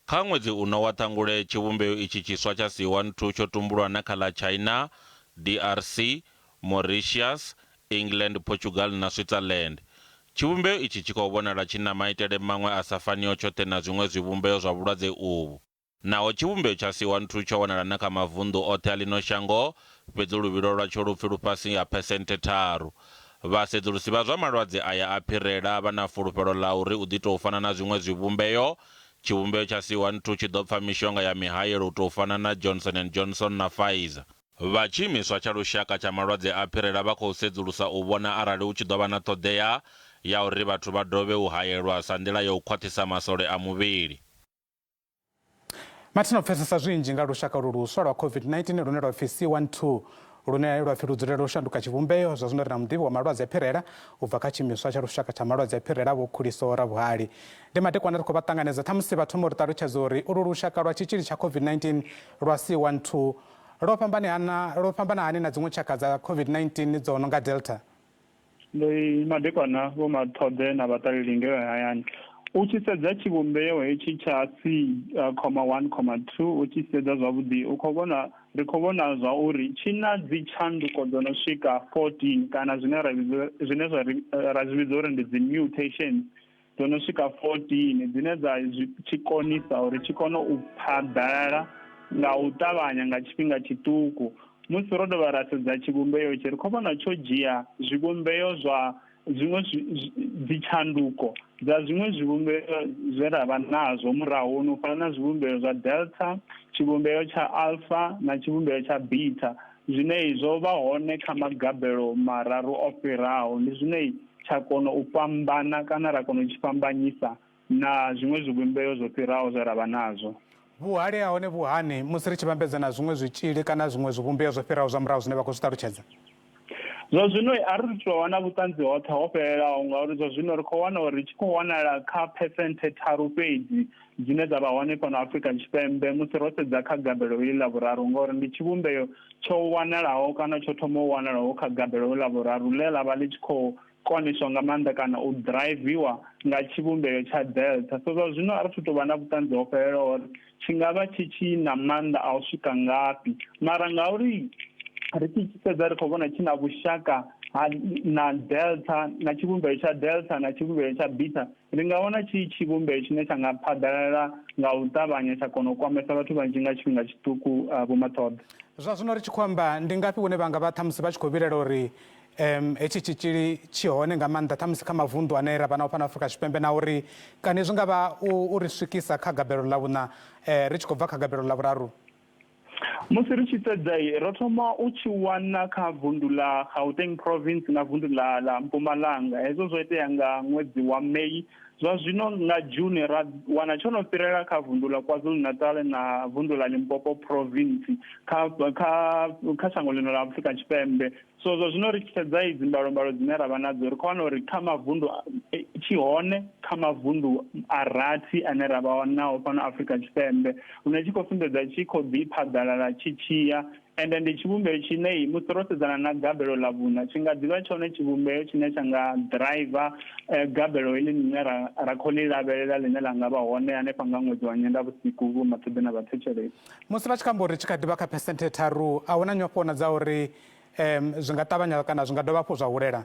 Kha ṅwedzi uno wa Ṱhangule, tshivhumbeo itshi tshiswa tsha C12 tsho tumbulwa na kha ḽa China, DRC, Mauritius, England, Portugal na Switzerland. Tshivhumbeo itshi tshi khou vhonala tshi na maitele maṅwe a sa faniho tshoṱhe na zwiṅwe zwivhumbeo zwa vhulwadze uvhu. Naho tshivhumbeo tsha C12 tsho wanala na kha mavunḓu oṱhe a ḽino shango, fhedzi luvhilo lwatsho lu pfi lu fhasi ha phesenthe tharu. Vhasedzulusi vha zwa malwadze aya a phirela vha na fulufhelo ḽa uri u ḓi tou fana na zwiṅwe zwivhumbeo, tshivhumbeo tsha C12 tshi ḓo pfa mishonga ya mihayelo u tou fana na Johnson and Johnson na Pfizer. Vha Tshiimiswa tsha Lushaka tsha Malwadze a Phirela vha khou sedzulusa u vhona arali hu tshi ḓo vha na ṱhoḓea ya uri vhathu vha dovhe u hayelwa sa nḓila ya u khwaṱhisa masole a muvhili. Mathina u pfesesa zwinzhi nga lushaka ulu luswa lwa COVID-19 lune lwa pfi C12 lune lwa pfi lu dzulela u shanduka tshivhumbeo. Zwa zwino ri na muḓivhi wa malwadze a phirela u bva kha tshiimiswa tsha lushaka tsha malwadze a phirela Vho Khuliso Ravhuhali. Ndi madekwana ri khou vha ṱanganedza, ṱhamusi vha thoma u ri ṱalutshedza uri ulu lushaka lwa tshitzhili tsha COVID-19 lwa C12 lwo fhambana lwo fhambana hani na dziṅwe tshaka dza COVID-19 dzo no nga Delta? Ndi madekwana Vho Maṱhoḓe na vhaṱaleli ngei hayani. U tshi sedza tshivhumbeo hetshi tsha C khoma 1 khoma 2 u tshi sedza zwavhuḓi u khou vhona ri khou vhona zwa uri tshi na dzi tshanduko dzo no swika 14 kana zwine ra vhidza zwine zwa ra zwi vhidza uri ndi dzi mutations dzo no swika 14 dzine dza tshi konisa uri tshi kone u phaḓalala nga u ṱavhanya nga tshifhinga tshiṱuku. Musi ro dovha ra sedza tshivhumbeo itshi ri khou vhona tsho dzhia zwivhumbeo zwa zwiṅwe dzitshanduko dza zwiṅwe zwivhumbeo zwe ra vha nazwo murahuni u fana na zwivhumbeo zwa Delta, tshivhumbeo tsha Alpha na tshivhumbeo tsha Beta zwine zwo vha hone kha magabelo mararu o fhiraho. Ndi zwine tsha kona u fhambana kana ra kona u tshi fhambanyisa na zwiṅwe zwivhumbeo zwo fhiraho zwe ra vha nazwo. Vhuhali ha hone vhu hani musi ri tshi vhambedza na zwiṅwe zwitzhili kana zwiṅwe zwivhumbeo zwo fhiraho zwa murahu zwine vha khou zwi ṱalutshedza? Zwa zwino a ri tou vha na vhuṱanzi hoṱhe ho fhelelaho ngauri zwa zwino ri khou wana uri tshi khou wanala kha phesenthe tharu fhedzi dzine dza vha hone fhano Afrika Tshipembe musi ro sedza kha gabelo heḽi ḽa vhuraru ngauri ndi tshivhumbeo tsho wanalaho kana tsho thoma u wanalaho kha gabelo ḽa vhuraru ḽe ḽa vha ḽi tshi khou koniswa nga maanḓa kana u ḓiraiviwa nga tshivhumbeo tsha Delta. So zwa zwino a ri thu tou vha na vhuṱanzi ho fhelelaho uri tshi nga vha tshi tshi na maanḓa a u swika ngafhi, mara ngauri ri tshi sedza ri khou vhona tshi na vhushaka ha na Delta na tshivhumbeo tsha Delta na tshivhumbeo tsha Beta, ri nga wana tshi tshivhumbeo tshine tsha nga phaḓalala nga u ṱavhanya tsha kona u kwamesa vhathu vhanzhi nga tshifhinga tshiṱuku. Vho Maṱhoḓe. Zwa zwino ri tshi khou amba ndi ngafhi hune vha nga vha ṱhamusi vha tshi khou vhilaela uri um hetshi tshitzhili tshi hone nga maanḓa ṱhamusi kha mavunḓu ane ra vha nao fhano Afrika Tshipembe, na uri kani zwi nga vha u ri swikisa kha gabelo ḽa vhuṋa ri tshi khou bva kha gabelo ḽa vhuraru? Musi ri tshi sedza, ro thoma u tshi wana kha vundu ḽa Gauteng Province na vundu ḽa ḽa Mpumalanga. Hezwo zwo itea nga ṅwedzi wa May. Zwa zwino nga June ra wana tsho no fhirela kha vundu ḽa KwaZulu-Natal na vundu ḽa Limpopo Province kha kha kha shango ḽino ḽa Afrika Tshipembe. So zwa zwino ri tshi sedza idzi mbalombalo dzine ra vha nadzo ri khou wana uri kha mavundu tshi hone kha mavundu a rathi ane ra vha nao fhano Afrika Tshipembe, lune tshi khou sumbedza tshi khou ḓi phaḓalala tshi tshiya. Ende ndi tshivhumbeo tshine musi ro sedzana na gabelo ḽa vhuṋa tshi nga ḓivha tshone tshivhumbeo tshine tsha nga driver gabelo heḽi ḽine ra ra khou ḽi lavhelela ḽine ḽa nga vha hone hanefha nga ṅwedzi wa Nyendavhusiku. Vho Mathode na vhathetshelesi. Musi vha tshi khou amba uri tshi kha ḓi vha kha phesenthe tharu, a hu na nyofho na dza uri um zwi nga ṱavhanya kana zwi nga dovha hafhu zwa hulela?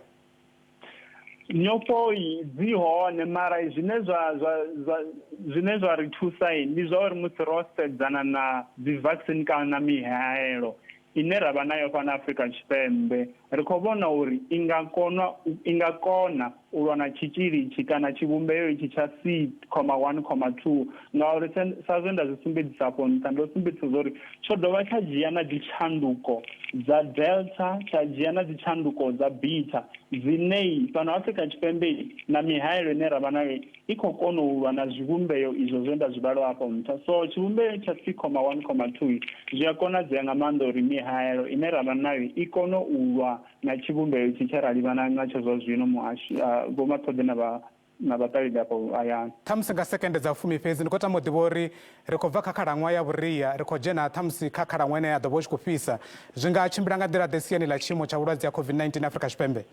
Nyofho dzi hone, mara zwine zwa zwa zwa zwine zwa ri thusa ndi zwa uri musi ro sedzana na dzi vaccine kana na mihaelo ine ra vha nayo fhano Afrika Tshipembe, ri khou vhona uri i nga kona i nga kona u lwa na tshitzhili itshi kana tshivhumbeo itshi tsha C khoma 1 khoma 2 ngauri sa zwe nda zwi sumbedzisa afho nṱha, ndo sumbedzisa zwa uri tsho dovha tsha dzhia na dzitshanduko dza Delta, tsha dzhia na dzitshanduko dza Beta dzine fhano Afrika Tshipembe na mihaelo ine ra vha nayo i khou kona u lwa na zwivhumbeo izwo zwe nda zwi vhala afho nṱha. So tshivhumbeo tsha C khoma 1 khoma 2 zwi a konadzea nga maanḓa uri mihaelo ine ra vha nayo i kone u lwa na tshivhumbeo itshi tshe ra livhana natsho zwa zwino, muhashi, Vho Maṱhoḓe na vha na vhaṱaleli afho hayani. Ṱhamusi nga sekende dza fumi fhedzi, ndi khou tama u ḓivha uri ri khou bva kha khalaṅwaha ya vhuria ri khou dzhena ṱhamusi kha khalaṅwaha ine ya ḓo vha hu tshi khou fhisa. Zwi nga tshimbila nga nḓila ḓe siani ḽa tshiimo tsha vhulwadze ha COVID-19 Afrika Tshipembe?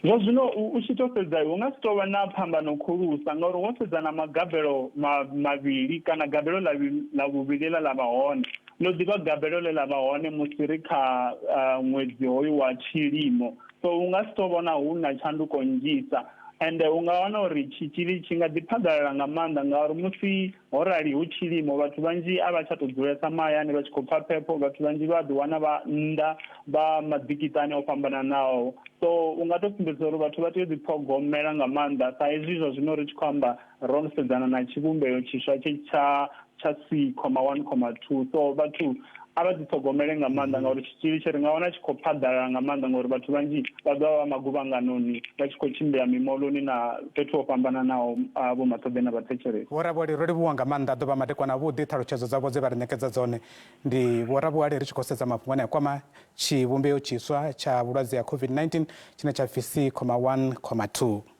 Zwa zwino u tshi to sedza hu nga si tou vha na phambano khulusa ngauri wo sedza na magabelo mavhili kana gabelo ḽa vhuvhili ḽa ḽa vha hone ḽo ḓi vha gabelo ḽe ḽa vha hone musi ri kha ṅwedzi hoyu wa tshilimo so u nga si tou vhona hu na tshanduko nnzhisa ende u nga wana uri tshitzhili tshi nga ḓi phaḓalala nga maanḓa ngauri musi ho rali hu tshilimo vhathu vhanzhi a vha tsha tou dzulesa mahayani vha tshi khou pfa phepho vhathu vhanzhi vha ḓi wana vha nnḓa vha maḓikiṱani o fhambananaho so u nga tou sumbedzisa uri vhathu vha tea u ḓiṱhogomela nga maanḓa sa izwi zwa zwino ri tshi khou amba ro sedzana na tshivhumbeo tshiswa tshe tsha tsha c comma 1 comma 2 so vhathu a vha ḓiṱhogomele nga maanḓa ngauri tshitzhili tshi ri nga wana tshi khou phaḓalala nga maanḓa ngauri vhathu vhanzhi vha ḓo vha vha maguvhanganoni vha tshi khou tshimbila mimoloni na fhethu ho fhambananaho vho Maṱhoḓe na vhathetshelesi. Vho Rabwali, ro livhuwa nga maanḓa. Ḓuvha madekwana avhuḓi. Ṱhalutshedzo dzavho dze vha ri ṋekedza dzone ndi Vho Rabwali ri tshi khou sedza mafhungo ane a kwama tshivhumbeo tshiswa tsha vhulwadze ha COVID-19 tshine tsha pfi C,1,2.